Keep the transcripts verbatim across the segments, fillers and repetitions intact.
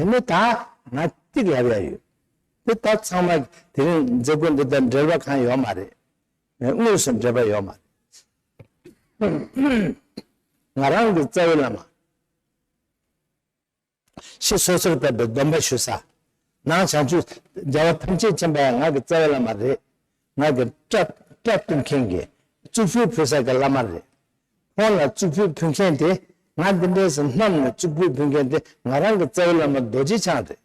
དེ་ནི་ད་ང་གཅིག་ལབ་ཡ་ཡོད། དེ་ད་ཚང་མ་དེ་རིང་མཛད་སྒོ་འདི་དང་འབྲེལ་བ་གང་ཡོད་མ་རེད། དངོས་སུ་འབྲེལ་བ་ཡོད་མ་རེད། ང་རང་གི་རྩ་བའི་བླ་མ། ཕྱི་སོ་སོར་བབས་པའི་སྡོམ་པ་ཞུ་ས། ནང་བྱང་ཆུབ་རྒྱལ་བ་ཐམས་ཅད་མཁྱེན་པ་ཡང་ང་གི་རྩ་བའི་བླ་མ་རེད། ང་གི་སྐྲ་སྐྲ་གཏུབ་མཁན་གྱི་གཙུག་ཕུད་ཕུལ་ས་གི་བླ་མ་རེད། ཁོང་ལ་གཙུག་ཕུད་ཕུལ་མཁན་དེ། ང་འདི་འདྲས་སུ་བསྣམས་ནས་གཙུག་ཕུད་ཕུལ་མཁན་དེ་ང་རང་གི་རྩ་བའི་བླ་མ་རྡོ་རྗེ་འཆང་རེད།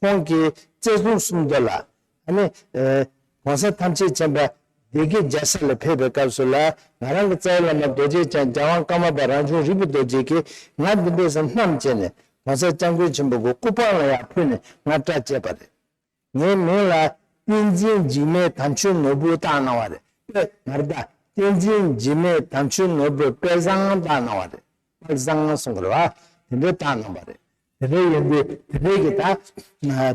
ཁོང་གིས་རྩེ་གསུམ་གསུམ་མདོ་ལ། ཨ་ནི། ཨེ། གོང་ས་ཐམས་ཅད་མཁྱེན་པ་སྡེ་དགེ་རྒྱལ་ས་ལ་ཕེབས་པའི་སྐབས་སུ་ལ། ང་རང་གི་རྩ་བའི་བླ་མ་རྡོ་རྗེ་འཆང་རྒྱལ་དབང་ཀརྨ་པ་རང་བྱུང་རིག་པའི་རྡོ་རྗེ་གིས་ང་འདི་འདྲས་སུ་བསྣམས་བྱས་ནས་གོང་ས་སྐྱབས་མགོན་ཆེན་པོ་གི་སྐུ་པར་ལ་ཡར་ཕུལ་ནས་ང་སྐྲ་བཅད་པ་རེད། ངའི་མིང་ལ་བསྟན་འཛིན་འཇིགས་མེད་དམ་ཆོས་ནོར་བུ་བཏགས་གནང་བ་རེད། དཔེ་ང་རང་ད་བསྟན་འཛིན་འཇིགས་མེད་དམ་ཆོས་ནོར་བུ་དཔལ་བཟང་བཏགས་གནང་བ་རེད། དཔལ་བཟང་གསུང་གི་རེད་བ། དེ་འདྲའི་བཏགས་གནང་བ་རེད། དེ་འདྲའི་ཡིན་དུས་དེ་འདྲའི་གི་ད།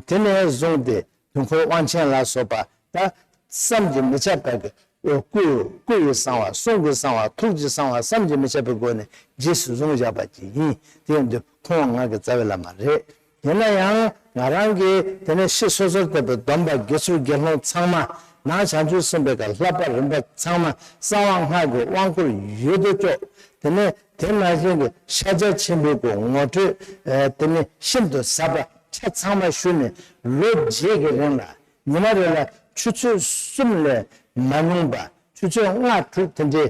དེ་ནས་བཟུང་སྟེ་དུས་འཁོར་དབང་ཆེན་ལ་སོགས་པ་ད་བསམ་གྱིས་མི་ཁྱབ་པའི་གི་སྐུ་སྐུ་ཡི་གསང་བ། གསུང་གི་གསང་བ། ཐུགས་ཀྱི་གསང་བ། བསམ་གྱིས་མི་ཁྱབ་པའི་སྒོ་ནས་རྗེས་སུ་བཟུང་བཞག་པ་ཅིག་ཡིན། དེ་ཡིན་དུས་ཁོང་ང་གི་རྩ་བའི་བླ་མ་རེད། ཡིན་ན་ཡང་ང་རང་གིས་དེ་ནས་ཕྱི་སོ་སོར་བབས་པའི་སྡོམ་པ་དགེ་ཚུལ་དགེ་སློང་ཚང་མ། ནང་བྱང་ཆུབ་སེམས་དཔའི་གི་བསླབ་པ་རིམ་པ་ཚང་མ་གསང་བ་སྔགས་ཀྱི་དབང་བསྐུར་ཡོད་དོ་ཅོག་དེ་ནས་དེ་ནང་བཞིན་གྱི་ཤཱཀྱ་ཆེན་པོའི་གི་ངོ་སྤྲོད། ཨེ། དེ་ནས་ཤིན་ཏུ་ཟབ་པ་ཆ་ཚང་མ་ཞུས་ནས་ལོ་བརྒྱད་ཀྱི་རིང་ལ་ཉི་མ་རེ་ལ་ཆུ་ཚོད་གསུམ་ལས་མ་ཉུང་པ། ཆུ་ཚོད་ལྔ་དྲུག་དེ་འདྲའི་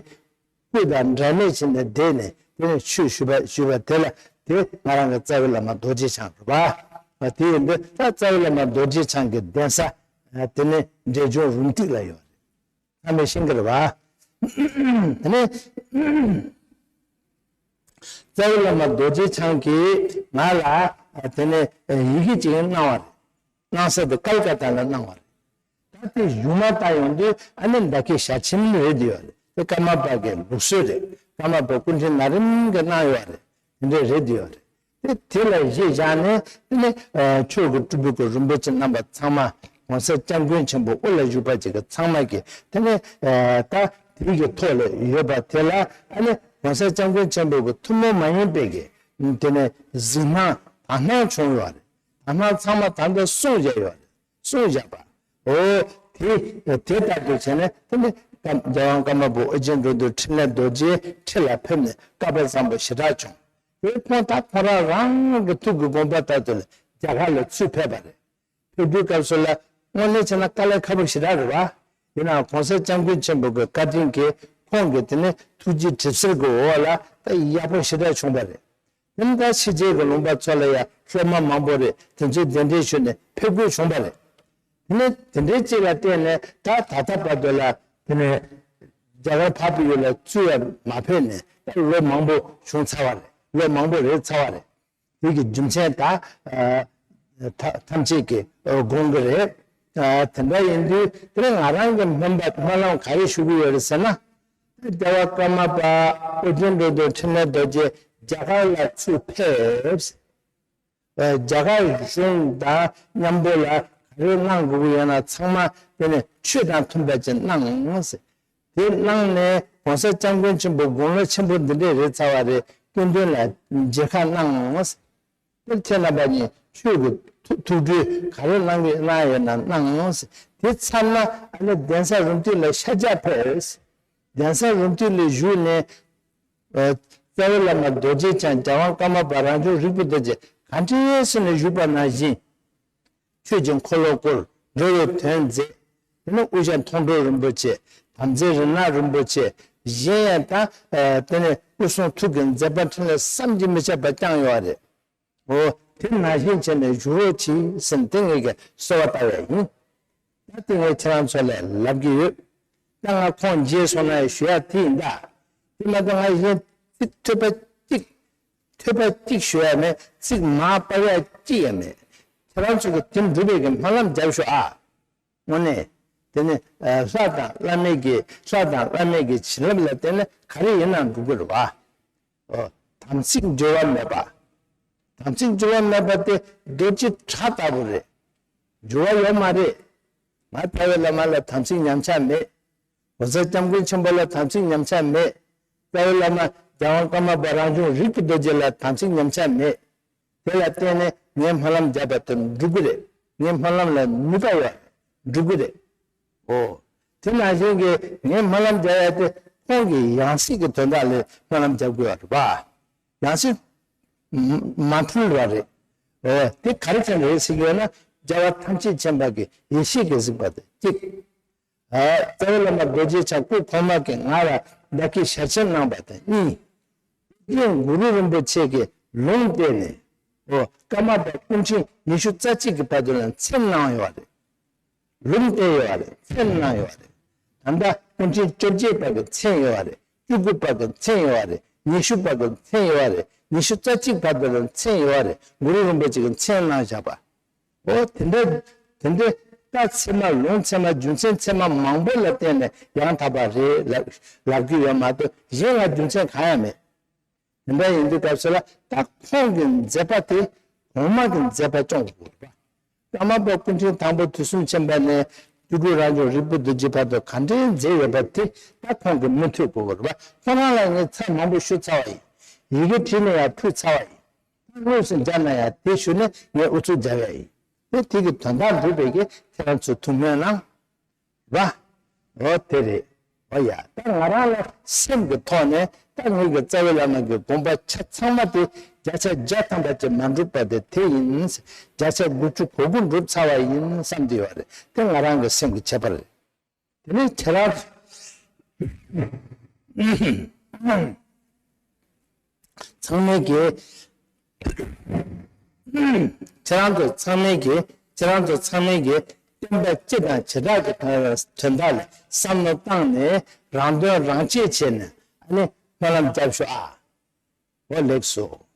སྐུ་དང་འབྲལ་མེད་བྱས་ནས་བསྡད་ནས། དེ་ནས་ཆོས་ཞུས་པ་ཞུས་པ་དེ་ལ། དེ་ང་རང་གི་རྩ་བའི་བླ་མ་རྡོ་རྗེ་འཆང་རེད་པ། དེ་ཡིན་དུས་ད་རྩ་བའི་བླ་མ་རྡོ་རྗེ་འཆང་གི་གདན་ས། དེ་ནས་འབྲས་ལྗོངས་རུམ་བཏེག་ལ་ཡོད་རེད། ཚང་མས་ཤེས་ཀྱི་རེད་པ། དེ་ནས་རྩ་བའི་བླ་མ་རྡོ་རྗེ་འཆང་གིས་ང་ལ་དེ་ནས་ཡི་གེ་ཅིག་གནང་བ་རེད། གནང་ས་དེ་ཀལ་ཀ་ཏ་ལ་གནང་བ་རེད། ད་དེ་གཞུག་མ་ལྟ་ཡོང་དུས་ཨ་ནི་ད་གིན་ཞལ་ཆེམས་རེད་དེ་ཡོད་རེད། དེ་ཀརྨ་པ་གི་ལུགས་སྲོལ་རེད། ཀརྨ་པ་སྐུ་ཕྲེང་ན་རིམ་གྱིས་གནང་ཡོད་རེད། དེ་འདྲས་རེད་དེ་ཡོད་རེད། དེ་དེ་ལ་གཞི་བཞག་ནས་དེ་ནི་ཆོས་ཀྱི་སྤྲུལ་པའི་གི་རིན་པོ་ཆེ་རྣམ་པ་ཚང་མ། གོང་ས་སྐྱབས་མགོན་ཆེན་པོ་དབུ་ལ་བཞུགས་པ་ཅིག་གི་ཚང་མ་གིས་དེ་ནི་ད་དེ་གི་ཐོག་ལ་ཡོད་པ་དེ་ལ། ཨ་ནི་གོང་ས་སྐྱབས་མགོན་ཆེན་པོ་གི་ཐུན་མོང་མ་ཡིན་པའི་གི་དེ་ནི་གཟིགས་སྣང་དག་སྣང་བྱུང་ཡོད་རེད། དག་སྣང་ཚང་མ་ད་ལྟ་གསུངས་བཞག་ཡོད་རེད། གསུངས་བཞག་པ། འོ། དེ་དེ་ལྟར་དུ་བྱས་ནས་དེ་ནི་རྒྱལ་དབང་ཀརྨ་པ་ཨོ་རྒྱན་འགྲོ་འདུལ་འཕྲིན་ལས་རྡོ་རྗེ་ཁྲི་ལ་ཕེབས་ནས་སྐལ་པ་བཟང་པོ་ཞེ་དྲག་བྱུང་། དེ་ཁོང་ད་ཁོ་རང་རང་གི་ཐུགས་ཀྱི་དགོངས་པ་ལྟར་དུ་ལ་རྒྱ་གར་ལ་ཚུར་ཕེབས་པ་རེད། ཕེབས་དུས་སྐབས་སུ་ལ་དངོས་གནས་བྱས་ན་དཀའ་ལས་ཁག་པོ་ཞེ་དྲག་རེད་བ། ཡིན་ནའང་གོང་ས་སྐྱབས་མགོན་ཆེན་པོ་གི་བཀའ་དྲིན་གྱིས་ཁོང་གི་དེ་ནི་ཐུགས་རྗེ་གྲིབ་བསིལ་གྱི་འོག་ལ་ད་ཡག་པོ་ཞེ་དྲག་བྱུང་བ་རེད། དེ་ནི་ད་ཕྱི་རྒྱལ་གྱི་ལུང་པ་ཚོ་ལ་ཡང་སློབ་མ་མང་པོ་རེད། དེ་ཚོས་གདན་འདྲེན་ཞུས་ནས་ཕེབས་དགོས་བྱུང་བ་རེད། དེ་ནི་དེ་འདྲའི་ཅིག་ལ་བརྟེན་ནས་ད་ད་ལྟ་བར་དུ་ལ་དེ་ནི་རྒྱ་གར་འཕགས་པའི་ཡུལ་ལ་བཙུན་ཡང་མ་ཕེབས་ནས་ད་ལོ་མང་པོ་བྱུང་ཚར་བ་རེད། ལོ་མང་པོ་རེད་ཚར་བ་རེད། དེ་གི་རྒྱུ་མཚན་ད་ཨ་ཐ་ཐམས་ཅད་ཀྱིས་ཨ་དགོངས་ཀྱི་རེད། ཨ་དེ་འདྲ་ཡིན་དུས་དེ་ནི་ང་རང་གི་སྨོན་པ་སྨོན་ལམ་ག་རེ་ཞུ་གི་ཡོད་རེད་ཟེར་ན། རྒྱལ་བ་ཀརྨ་པ་ཨོ་རྒྱན་འགྲོ་འདུལ་འཕྲིན་ལས་རྡོ་རྗེ་རྒྱ་གར་ལ་ཚུར་ཕེབས། ཨ་རྒྱ་གར་གཞུང་དང་མཉམ་པོ་ལ་ག་རེ་གནང་དགོས་ཀྱི་ཡོད་ན་ཚང་མ་དེ་ནི་ཆོས་དང་མཐུན་པ་ཅིག་གནང་ཟེར། དེ་གནང་ནས་གོང་ས་སྐྱབས་མགོན་ཆེན་པོ་དགུང་ལོ་ཆེན་པོ་འདི་འདྲས་རེད་ཚར་བ་རེད། སྐུ་མདུན་ལ་མཇལ་ཁ་གནང་ཟེར། དེར་ཁྱེད་རྣམ་པ་གཉིས་ཆོས་ཀྱི་ཐུགས་ཐུགས་སྤྲུལ་ག་རེ་གནང་གི་གནང་ཡོད་ན་གནང་ཟེར། དེ་ཚར་ན་ཨ་ནི་གདན་ས་རུམ་བཏེག་ལ་ཤར་རྒྱག་ཕེབས། གདན་ས་རུམ་བཏེག་ལ་བཞུགས་ནས། ཨ་རྩ་བའི་བླ་མ་རྡོ་རྗེ་འཆང་རྒྱལ་དབང་ཀརྨ་པ་རང་བྱུང་རིག་པའི་རྡོ་རྗེ་ག་འདྲས་སེ་ནས་བཞུགས་པ་ནང་བཞིན། ཆོས་ཀྱི་འཁོར་ལོ་བསྐོར། འགྲོ་བའི་དོན་མཛད། དེ་ནས་དབུ་ཞྭ་མཐོང་གྲོལ་རིན་པོ་ཆེ། དམ་རྫས་རིགས་སྣ་རིན་པོ་ཆེ། གཞན་ཡང་ད་ཨ་དེ་ནས་སྐུ་གསུང་ཐུགས་ཀྱི་མཛད་པ་འཕྲིན་ལས་བསམ་གྱིས་མི་ཁྱབ་པ་བསྐྱངས་ཡོད་རེད། འོ་དེ་ནང་བཞིན་བྱས་ནས་བཞུགས་རོགས་གྱིས་ཟེར་ནས་དེ་ངེད་ཀྱིས་གསོལ་བ་བཏབ་ཡ་ཡིན། ད་དེ་ངས་ཁྱེད་རང་ཚོ་ལ་ལབ་ཀྱི་ཡོད། ད་ང་ཁོང་མཇལ་སོང་ན་ཞུ་ཡ་དེ་ཡིན་ད། དེ་མ་གཏོགས་ང་གཞན་ཚིག་ཐོས་པ་གཅིག་ཐོས་པ་གཅིག་ཞུ་ཡ་མེད། ཚིག་མར་སྤར་ཡ་གཅིག་ཡང་མེད། ཁྱེད་རང་ཚོ་གི་དེ་འགྲུབ་པའི་གི་སྨོན་ལམ་རྒྱབ་ཤོག་ཨ། དངོས་གནས། དེ་ནི་ལྷ་དང་བླ་མའི་གི་ལྷ་དང་བླ་མའི་གི་བྱིན་རླབས་ལ་བརྟེན་ནས་ག་རེ་ཡིན་ནའང་འགྲུབ་ཀྱི་རེད་བ། ཨོ། དམ་ཚིག་འགྱུར་བ་མེད་པ། དམ་ཚིག་འགྱུར་བ་མེད་པ་དེ་རྡོ་རྗེ་བྲག་ལྟ་བུ་རེད། འགྱུར་བ་ཡོད་མ་རེད། ང་རྩ་བའི་བླ་མ་ལ་དམ་ཚིག་ཉམས་ཆག་མེད། གོང་ས་སྐྱབས་མགོན་ཆེན་པོ་ལ་དམ་ཚིག་ཉམས་ཆག་མེད། རྩ་བའི་བླ་མ་རྒྱལ་དབང་ཀརྨ་པ་རང་བྱུང་རིག་པའི་རྡོ་རྗེ་ལ་དམ་ཚིག་ཉམས་ཆག་མེད། དེ་ལ་བརྟེན་ནས་ ངས་སྨོན་ལམ་བརྒྱབ་པ་དེ་འགྲུབ་གི་རེད། ངའི་སྨོན་ལམ་ལ་ནུས་པ་ཡོད་རེད། འགྲུབ་གི་རེད། ཨོ། དེ་ནང་བཞིན་གྱི་ངས་སྨོན་ལམ་བརྒྱབ་ཡ་དེ་ཁོང་གི་ཡང་སྲིད་ཀྱི་དོན་དག་ལ་སྨོན་ལམ་བརྒྱབ་དགོས་པ་རེད་པ། ཡང་སྲིད་མ་མཐུན་པ་རེད། ཨོ། དེ་ག་རེ་བྱས་ནས་རེད་ཟེར་གྱི་ཡོད་ན། རྒྱལ་བ་ཐམས་ཅད་མཁྱེན་པ་གི་ཡེ་ཤེས་ཀྱིས་གཟིགས་པ་དེ་གཅིག། ཨ། རྩ་བའི་བླ་མ་རྡོ་རྗེ་འཆང་སྐུ་གོང་མ་གིས་ང་ལ་བདག་གིར་ཞལ་ཆེམས་གནང་བ་དེ་གཉིས། དེ་གུ་རུ་རིན་པོ་ཆེ་གིས་ལུང་བསྟན་ནས། ཨོ། ཀརྨ་པ་སྐུ་ཕྲེང་ཉི་ཤུ་རྩ་གཅིག་གི་བར་དུ་ལ་མཚན་གནང་ཡོད་རེད། ལུང་བསྟན་ཡོད་རེད། མཚན་གནང་ཡོད་རེད། ད་ལྟ་སྐུ་ཕྲེང་བཅོ་བརྒྱད་པ་གི་མཚན་ཡོད་རེད། བཅུ་དགུ་པ་གི་མཚན་ཡོད་རེད། ཉི་ཤུ་པ་གི་མཚན་ཡོད་རེད། ཉི་ཤུ་རྩ་གཅིག་བར་དུ་ལ་མཚན་ཡོད་རེད། གུ་རུ་རིན་པོ་ཆེ་གིས་མཚན་གནང་བཞག་པ། ཨོ། དེ་འདྲ། དེ་འདྲ་རྟགས་ཚད་མ་ལུང་ཚད་མ་རྒྱུ་མཚན་ཚད་མ་མང་པོ་ལ་བརྟེན་ནས་ཡང་དག་པ་རེད་ལབ་ལབ་ཀྱི་ཡོད་མ་གཏོགས། གཞན་ལ་རྒྱུ་མཚན་གང་ཡང་མེད། དེ་འདྲ་ཡིན་དུས་སྐབས་སུ་ལ་ད་ཁོང་གི་མཛད་པ་དེ། གོང་མ་གི་མཛད་པ་སྐྱོང་དགོས་པ། ཀརྨ་པ་སྐུ་ཕྲེང་དང་པོ་དུས་གསུམ་མཁྱེན་པ་ནས་སྐྱེ་དགུའི་རང་བྱུང་རིག་པའི་རྡོ་རྗེ་བར་དུ་ག་འདྲའི་མཛད་ཡོད་པ་དེ་ད་ཁོང་གིས་མུ་མཐུད་དགོས་པ་རེད་པ། ཁོ་རང་ལ་ངས་ཚར་མང་པོ་ཞུ་ཚར་བ་ཡིན། ཡི་གེ་བྲིས་ནས་ཡང་ཕུལ་ཚར་བ་ཡིན། དངོས་སུ་མཇལ་ན་ཡང་དེ་ཞུ་ནས་ངས་ཨུ་ཚུགས་རྒྱབ་ཡ་ཡིན། དེ་དེ་གི་དོན་དག་འགྲུབ་པའི་གི་ཁྱེད་རང་ཚོས་ཐུགས་སྨོན་གནང་། ར། འོ་དེ་རེད། འོ་ཡ། ད་ང་རང་ལ་སེམས་ཀྱི་ཐོག་ནས་ད་ངེད་ཀྱི་རྩ་བའི་བླ་མ་གི་དགོངས་པ་ཆ་ཚང་མ་དེ་བརྒྱ་ཆ་བརྒྱ་ཐམ་པ་ཅིག་མ་འགྲུབ་པ་དེ་དེ་ཡིན། བརྒྱ་ཆ་དགུ་བཅུ་གོ་དགུ་འགྲུབ་ཚར་བ་ཡིན་བསམ་གྱི་ཡོད་རེད། དེ་ང་རང་གི་སེམས་ཀྱི་ཁྱད་པར་རེད། དེ་ནས་ཁྱེད་རང་ཚང་མས་ཀྱི། ཁྱེད་རང་ཚོ་ཚང་མས་ཀྱི། ཁྱེད་རང་ཚོ་ཚང་མས་ཀྱི་བསྟན་པ་སྤྱི་དང་བྱེ་བྲག་གི་དོན་དག་ལ་བསམ་བློ་བཏང་ནས། རང་དོན་རང་གཅེས་བྱས་ནས། ཨ་ནི་སྨོན་ལམ་རྒྱབ་ཤོག་ཨ། འོ་ལེགས་སོ།